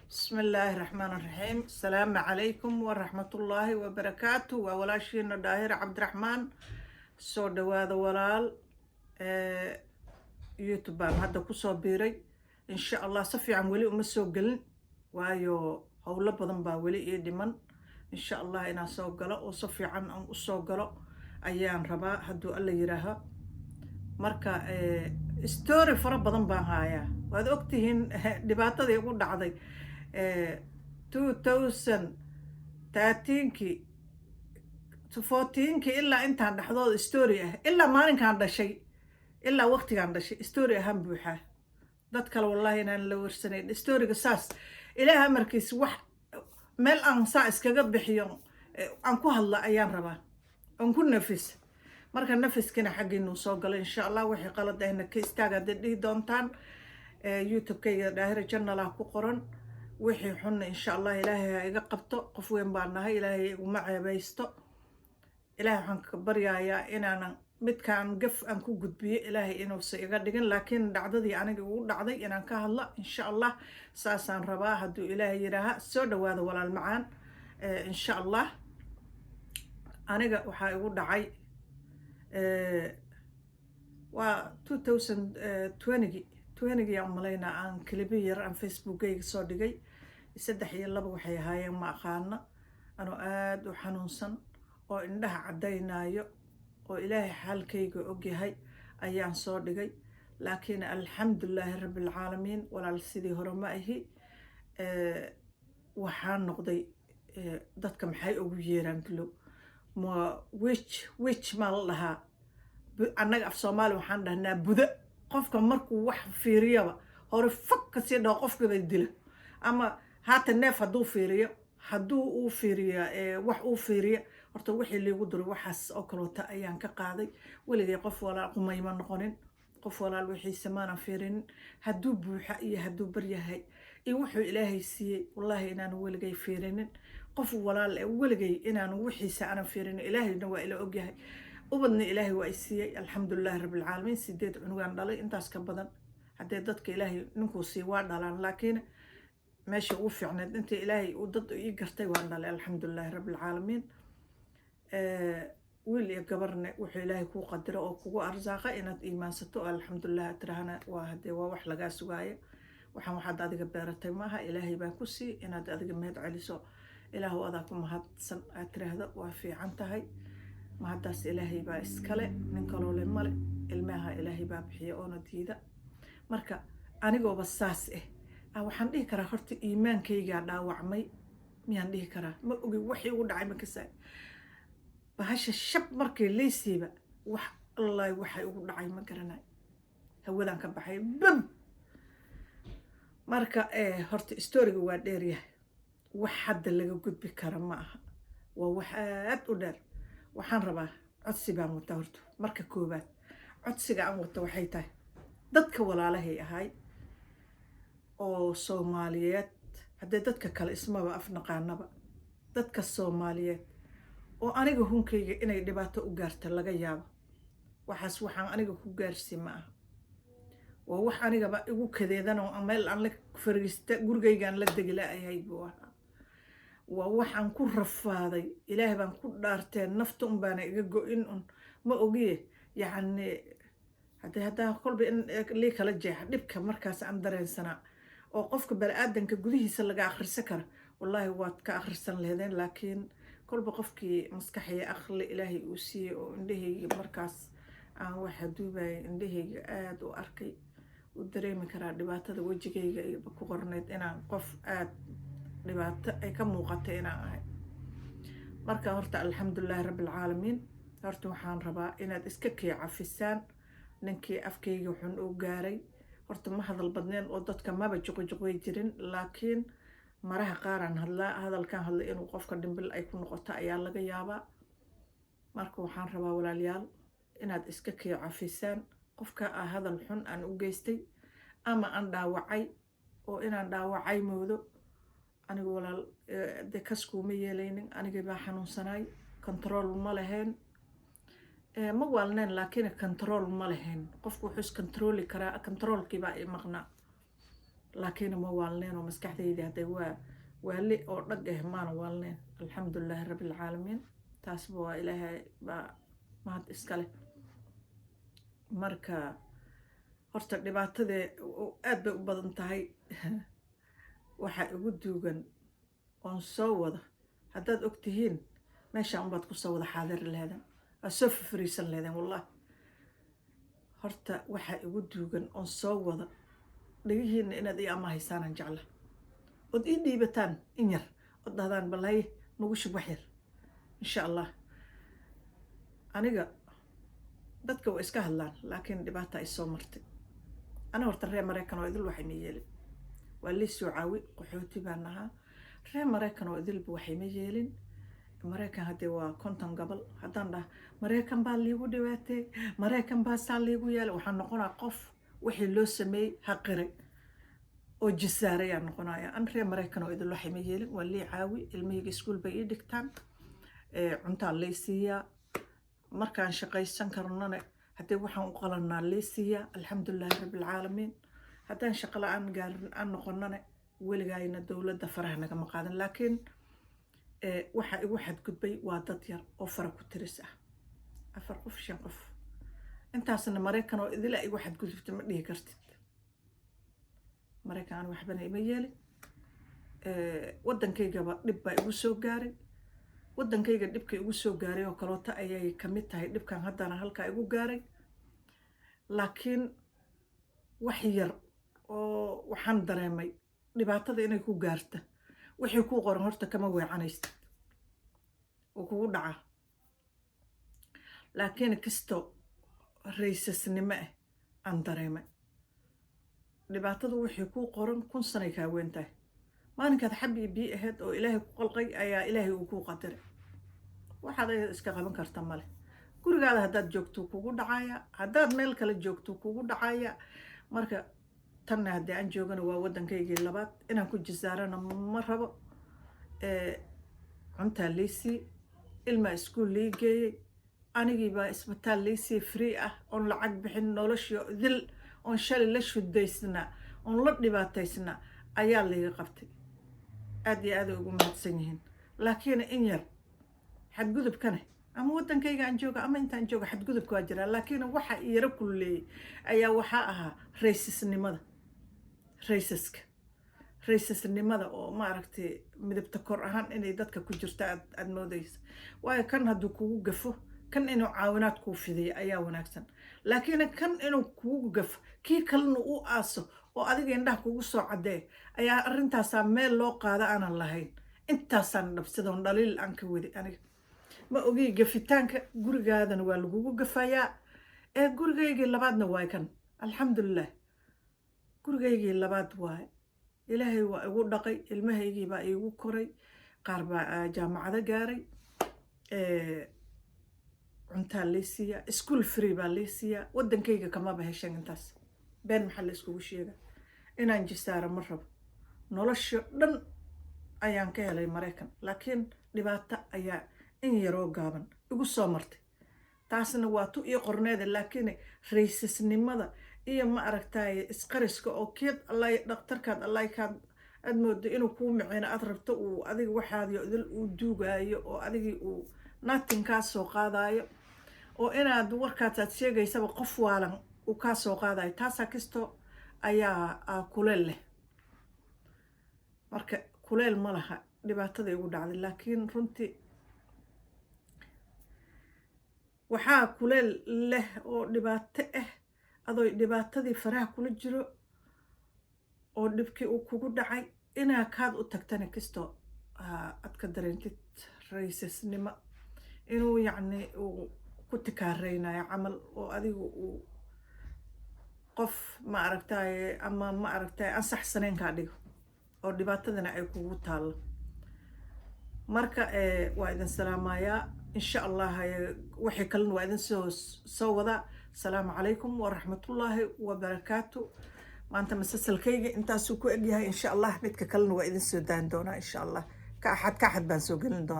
Bismi illaahi raxmaan raxiim. Asalaamu calaykum waraxmatullaahi wabarakaatu. Waa walaashiina Daahir Cabdiraxmaan. Soo dhawaada, walaal. YouTube baan hadda kusoo biiray, insha Allah. Si fiican weli uma soo gelin, waayo howlo badan baa weli ii dhiman. Insha Allah inaan soo galo oo si fiican aan usoo galo ayaan rabaa, hadduu Alla yiraaho. Marka story fara badan baan haayaa. Waad ogtihiin dhibaatadii ugu dhacday 2013-kii, 14-kii ilaa intaan dhexdooda story ah, ilaa maalinkaan dhashay, ilaa waqtigaan dhashay story ahaan buuxaa. Dad kale wallahi inaan la warsanayn storyga. Saas Ilaah amarkiis, wax meel aan saa iskaga bixiyo, aan ku hadla ayaan rabaa, aan ku nafis. Marka nafiskina xaggiinuu soo galay, insha Allah. Wixii qalad ahna ka istaaga haddaad dhihi doontaan. YouTube-kayga Daahira Channel ah ku qoran. Wixii xunna, insha Allah, Ilaahay ha iga qabto. Qof weyn baan nahay, Ilaahay iguma ceebaysto. Ilaahay waxaan ka baryayaa inaanan midkaan gaf aan ku gudbiyo Ilaahay inuusa iga dhigin, laakiin dhacdadii aniga igu dhacday inaan ka hadla, insha Allah, saasaan rabaa, hadduu Ilaahay yidhaaha. Soo dhawaada, walaal macaan. Insha Allah, aniga waxaa igu dhacay waa 2020-gii. 20-gii aan umalaynaa aan clip yar aan Facebookayga soo dhigay. Saddex iyo laba waxay ahaayeen ma aqaano. Anoo aada u xanuunsan oo indhaha caddaynaayo oo Ilaahay xaalkayga ogyahay ayaan soo dhigay. Laakiin alxamdulilaahi rabbilcaalamiin, walaal, sidii hore ma ahi. Waxaan noqday, dadka maxay ugu yeeraan dulow ma witch? Witch maa la dhahaa? Annaga af Soomaali waxaan dhahnaa buda. Qofka markuu wax fiiriyaba hore fog kasii dhaho, qofkiiba dila. Ama haatan neef hadduu fiiriyo, hadduu uu fiiriya, wax uu fiiriya. Horta wixii liigu duray waxaas oo kaloota ayaan ka qaaday. Weligay qof walaal qumayma noqonin, qof walaal wixiisa maanan fiirinin. Hadduu buuxa iyo hadduu baryahay iyo wuxuu Ilaahay siiyey, wallaahi inaanu weligay fiirinin qof walaal weligay inaanu wixiisa aanan fiirinin. Ilaahayna waa ila ogyahay. Ubadna Ilaahay waa i siiyey, alxamdulilaahi rabbilcaalamiin. Sideed cunugaan dhalay, intaas ka badan haddee dadka Ilaahay ninkuu sii waa dhalaan, laakiin meesha ugu fiicneed inta Ilaahay uu dad ii gartay waan dhalay, alxamdulilaahi rabbilcaalamiin. Wiil iyo gabarne wuxuu Ilaahay kuu qadiro oo kugu arsaaqa inaad iimaansato oo alxamdulilah tirahana waa hadee waa wax lagaa sugaayo. Waxaan waxaad adiga beeratay maaha, Ilaahay baa ku sii. Inaad adiga mahad celiso, "Ilaahu adaa ku mahadsan," aad tiraahdo, waa fiican tahay. Mahaddaas Ilaahay baa iskale, nin kaloo le male. Ilmaha Ilaahay baa bixiya oona diida. Marka anigooba saas ah, waxaan dhihi karaa horta iimaankaygaa dhaawacmay miyaan dhihi karaa? Ma ogi waxii ugu dhacay. Makasaay bahasha shab markii laysiiba, wax allahi waxay ugu dhacay ma garanay. Hawadaan ka baxay bam. Marka horta storyga waa dheeryahay, wax hadda laga gudbi kara ma aha, waa wax aad u dheer. Waxaan rabaa, codsi baan wataa horta. Marka koowaad, codsiga aan wata waxay tahay dadka walaalahay ahay oo Soomaaliyeed. Haddee dadka kale ismaba afnaqaanaba, dadka Soomaaliyeed oo aniga hunkayga inay dhibaato u gaarta laga yaabo, waxaas waxaan aniga ku gaarsii ma aha. Waa wax anigaba igu kadeedan oo meel aan la fariista gurigaygaan la degi la-ahay buu ahaa. Waa waxaan ku rafaaday. Ilaah baan ku dhaartee, nafta un baana iga go-in un, ma ogiye. Yacni haddii haddaa kolba in lii kala jeexa dhibka markaas aan dareensanaa oo qofka bani-aadanka gudihiisa laga akhrisan kara, wallaahi waad ka akhrisan lehdeen. Laakiin kolba qofkii maskaxiya aqli Ilaahay uu siiyey oo indhahayga markaas aan waxa duubayay indhahayga aada u arkay, u dareemi karaa dhibaatada wejigayga iyo ku qornayd inaan qof aada dhibaato ay ka muuqatay inaan ahay. Marka horta alxamdulilaahi rabbilcaalamiin. Horta waxaan rabaa inaad iska kii cafisaan ninkii afkayga xun uu gaaray. Horta ma hadal badneen oo dadka maba juqjuqway jirin, laakiin maraha qaaraan hadlaa. Hadalkaan hadlay inuu qofka dhimbil ay ku noqoto ayaa laga yaabaa. Marka waxaan rabaa, walaalayaal, inaad iska kii cafisaan qofka ah hadal xun aan u geystay ama aan dhaawacay oo inaan dhaawacay moodo. Anigu, walaal, dee kaskuuma yeelaynin. Anigii baa xanuunsanaay, control ma lahayn. Ma waalneen, laakiin control ma lahayn. Qofku wuxuu is controli karaa, controlkii baa i maqnaa. Laakiin ma waalneen oo maskaxdayda hadday waa waali oo dhag ah, maana waalneen. Alxamdulilaahi rabbilcaalamiin, taasba waa Ilaahay baa mahad iskale. Marka horta dhibaatadee aad bay u badan tahay. Waxaa igu duugan oon soo wada, haddaad og tihiin, meeshaan unbaad kusoo wada xaadiri lehedan, waad soo fafariisan leheden, wallah. Horta waxaa igu duugan oon soo wada, dhegihiina inaad ii amahaysaanan jecla, ood ii dhiibataan in yar, ood dhahdaan, "Balhaye, nagu shub wax yar," insha Allah. Aniga dadka waa iska hadlaan, laakiin dhibaata ay soo martay. Ani horta reer Maraykan oo idil waxay ma yeelin, waa lii soo caawi. Qaxooti baan ahaa. Reer Maraykan oo idilba waxay ma yeelin. Maraykan haddee waa 50 gobol. Haddaan dhaha Maraykan baa liigu dhibaatay, Maraykan baa saa liigu yeelay, waxaan noqonaa qof wixii loo sameeyey ha qiray oo jisaarayaan noqonaya. An reer Maraykan oo idil waxay ma yeelin, waa lii caawi. Ilmahayga iskuul bay ii dhigtaan, cuntaa lay siiyaa, markaan shaqaysan karnana haddii waxaan u qalanaa lay siiyaa. Alxamdulilaahi rabbilcaalamiin. Haddaan shaqo la-aan gaarin aan noqonana, weligaayna dowladda faraha nagama qaadan. Laakiin waxaa igu xadgudbay waa dad yar oo fara ku tiris ah, afar qof, shan qof. Intaasna Maraykan oo idila igu xadgudubta ma dhihi kartid. Maraykan aan waxbana ima yeelin. Waddankaygaba dhib baa igu soo gaaray. Waddankayga dhibka igu soo gaaray oo kaloota ayay kamid tahay dhibkan haddana halkaa igu gaaray. Laakiin wax yar oo waxaan dareemay dhibaatada inay ku gaarta, wixii kuu qoran horta kama weecanaysid, oo kugu dhacaa. Laakiin kasto racist-nimo ah aan dareemay, dhibaatadu wixii kuu qoran 1000 sanay kaa weyn tahay. Maalinkaad xabbi bii ahayd oo Ilaahay ku qalqay ayaa Ilaahay uu kuu qadiray. Waxaad ayad iska qaban karta male. Gurigaada haddaad joogto kugu dhacaya, haddaad meel kale joogto kugu dhacaya. Marka tanna haddii aan joogana, waa waddankaygii labaad, inaan ku jisaarana ma rabo. Cuntaa laysii, ilmaa iskuul lii geeyey, anigiibaa isbitaal laysii free ah oon lacag bixin. Noloshii dil oon shalay la shudaysnaa oon la dhibaataysnaa ayaa layga qabtay. Aad iyo aad ay ugu mahadsan yihiin. Laakiin in yar xadgudubkane, ama waddankayga aan jooga ama intaan jooga, xadgudubka waa jiraa. Laakiin waxa iyaro kululeeyey ayaa waxaa ahaa racist-nimada, racist-ka, racist-nimada oo maaragtay midabta kor ahaan inay dadka ku jirta aad moodaysa. Waayo, kan hadduu kugu gafo, kan inuu caawinaad kuu fidiyo ayaa wanaagsan. Laakiin kan inuu kugu gafo, kii kalena u aaso oo adiga indhaha kugu soo caddee, ayaa arrintaasaa meel loo qaado aanan lahayn. Intaasaan dhabsadoon dhaliil aan ka wadi. Aniga ma ogi, gafitaanka gurigaadana waa lagugu gafayaa. Ee gurigaygii labaadna waay kan, alxamdulilah, gurigaygii labaad waay. Ilaahay waa igu dhaqay, ilmahaygii baa iigu koray, qaar baa jaamacado gaaray, cuntaa lay siiyaa, iskuol free baa lay siiyaa. Waddankayga kamaba heshan intaas. Been maxaa la iskugu sheega? Inaan jisaaro ma rabo. Nolosha dhan ayaan ka helay Maraykan, laakiin dhibaato ayaa in yaroo gaaban igu soo martay. Taasna waa tu ii qorneeda. Laakiin racist-nimada iyo ma aragtaye isqariska oo keed alla dhakhtarkaad allaykaad aad moodo inuu kuu miceyno aad rabto, uu adiga waxaadiyo idil uu duugaayo oo adigii uu natin kaa soo qaadaayo, oo inaad warkaas aad sheegaysaba qof waalan uu kaa soo qaadayo, taasaa kisto ayaa kuleel leh. Marka kuleel ma laha dhibaatada igu dhacday, laakiin runtii waxaa kuleel leh oo dhibaato ah adoo dhibaatadii faraha kula jiro oo dhibkii uu kugu dhacay, inaa kaad u tagtana kisto aad ka dareentid racist-nimo, inuu yacni uu ku tikaareynayo camal, oo adigu uu qof ma aragtaye ama ma aragtaye aan saxsanayn kaa dhigo, oo dhibaatadana ay kugu taallo. Marka waa idin salaamayaa, insha Allah. Wixii kalena waa idin soo wadaa. Asalaamu calaykum waraxmatullaahi wabarakaatu. Maanta masasalkayga intaasuu ku egyahay. Insha Allah midka kalena waa idin soo daan doonaa, insha Allah. Ka axad ka axad baan soo gelin doonaa.